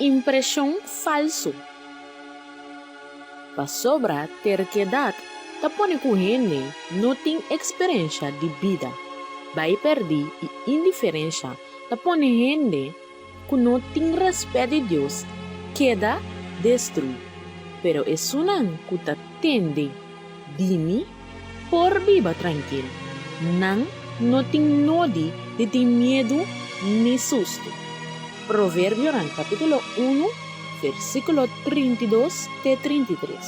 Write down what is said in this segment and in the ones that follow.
Impreshon falsu. Pasobra terkedat ta pone ku hende no tin eksperensha di bida. Bai pèrdí i indiferensha ta pone hende ku no tin rèspèt di Dios keda destruí. Pero esunnan ku ta tende di mi por biba trankil, nan no tin nodi di tin miedu ni sustu. Proverbionan kapítulo unu, versíkulo 32 te 33.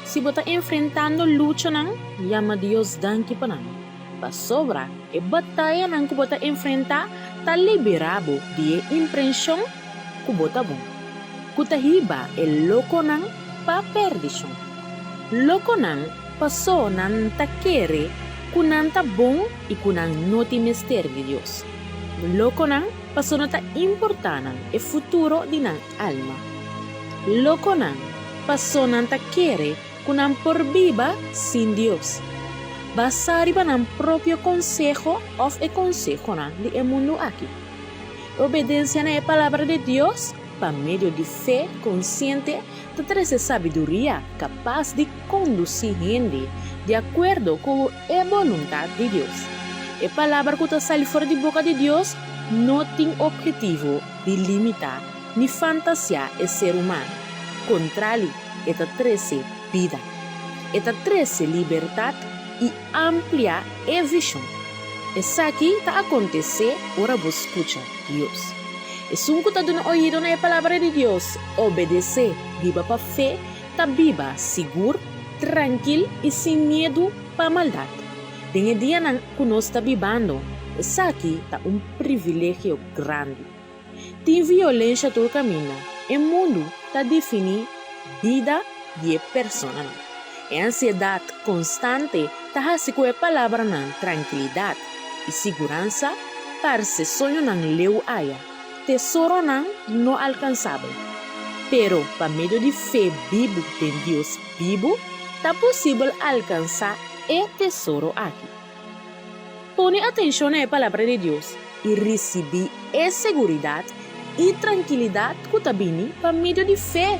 Si bo ta enfrentando luchanan, yama Dios danki pa nan, pasobra e batayanan ku bo ta enfrentá ta liberá bo di e imprenshon ku bo ta bon, ku ta hiba e lokonan pa perdishon. Lokonan pasó nan ta kere ku nan ta bon i ku nan no tin mester di Dios. Lokonan pasó no ta importá nan e futuro di nan alma. Lokonan pasó nan ta kere ku nan por biba sin Dios, basá riba nan propio konseho òf e konsehonan di e mundu aki. Obedensia na e Palabra di Dios pa medio di fe konsiente ta trese sabiduria kapas di kondusí hende di akuerdo ku e boluntat di Dios. E palabra ku ta sali for di boka di Dios no tin ophetivo di limitá ni fantasiá e ser humano. Kontrali, e ta trese bida. E ta trese libertat i amplia e vishon. Esaki ta akontesé ora bo skucha Dios. Esun ku ta duna oido na e Palabra di Dios, obedesé, biba pa fe, ta biba sigur, trankil i sin miedu pa maldat. Den e dianan ku nos ta bibando, esaki ta un privilegio grandi. Tin violensha tur kaminda. E mundu ta definí bida di e personanan. E ansiedat konstante ta hasi ku e palabranan trankilidat i siguransa parse soñonan leu aya, tesoronan no alkansabel. Pero pa medio di fe bibu den Dios bibu ta posibel alkansá e tesoro aki. Pone atenshon na e Palabra di Dios i risibí e seguridat i trankilidat ku ta bini pa medio di fe.